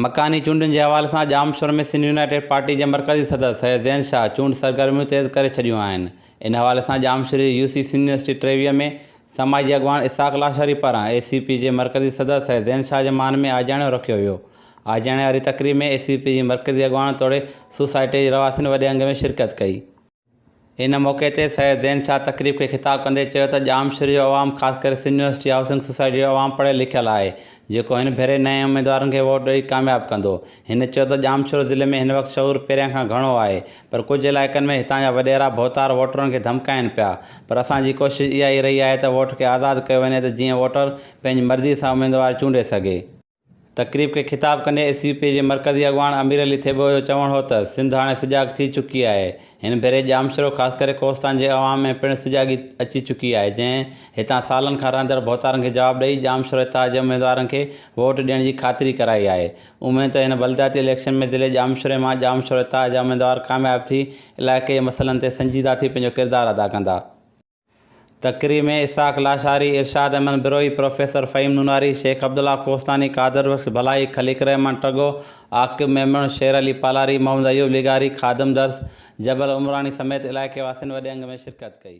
مڪاني چونڊن جي حوالي سان ڄامشورو ۾ سنڌ يونائيٽيڊ پارٽي جي مرڪزي صدر سيد زين شاهه چونڊ سرگرميون تيز ڪري ڇڏيون آهن. ان حوالي سان ڄامشوري جي يو سي سنڌ يونيورسٽي 23 ۾ سماجي اڳواڻ اسحاق لاشاري پاران اي سي پي جي مرڪزي صدر سيد زين شاهه جي مان ۾ آجياڻو رکيو ويو. آجياڻي واري تقريب ۾ اي سي پي جي مرڪزي اڳواڻن توڙي سوسائٽي جي رهواسين وڏي انگ ۾ شرڪت ڪئي. ان موقعي تي سيد زين شاهه تقريب کي خطاب ڪندي چيو ته ڄامشوري جو عوام خاص ڪري سنڌ يونيورسٽي هائوسنگ سوسائٽي جو عوام پڙهيل لکيل آهي جيڪو هن ڀيري نئين اميدوارن کي ووٽ ڏئي ڪامياب ڪندو. هن چيو ته ڄامشورو ضلعي ۾ هن وقت شعور پهريان کان گهڻو آهي پر ڪجهه علائقن ۾ هتان جا وڏيرا ڀوتار ووٽرن کي ڌمڪائين پيا پر اسان جي ڪوشش اها ئي رهي آهي ته ووٽ کي آزاد ڪيو وڃي ته جيئن ووٽر پنهنجي مرضي سان اميدوار چونڊي سگهي. تقريب کي خطاب ڪندي ايس يو پي جي مرڪزي اڳواڻ امير علي ٿيٻو جو چوڻ هو ته سنڌ هاڻي سجاڳ ٿي چڪي آهي، هن ڀيري ڄامشورو خاص ڪري ڪوهستان جي عوام ۾ پڻ سجاڳي اچي چڪي آهي جنهن هتان سالن کان رهندڙ ڀوتارن کي جواب ڏئي ڄامشورو اتحاد جي اميدوارن کي ووٽ ڏيڻ جي خاطري ڪرائي آهي اميد ته هن بلدياتي اليڪشن ۾ ضلعي ڄامشوري مان ڄامشورو اتحاد جا اميدوار ڪامياب ٿي علائقي جي مسئلن تي سنجيده ٿي پنهنجو ڪردار ادا ڪندا. تقريب ۾ اسحاق لاشاري، ارشاد احمد بروهي، پروفيسر فهيم نوناري، شيخ عبدالله ڪوهستاني، قادر بخش ڀلائي، خليق الرحمان ٽڳو، عاقب ميمڻ، شير علي پالاري، محمد ايوب لغاري، خادم درس، جبل عمراڻي سميت علائقي واسين وڏي انگ ۾ شرڪت ڪئي.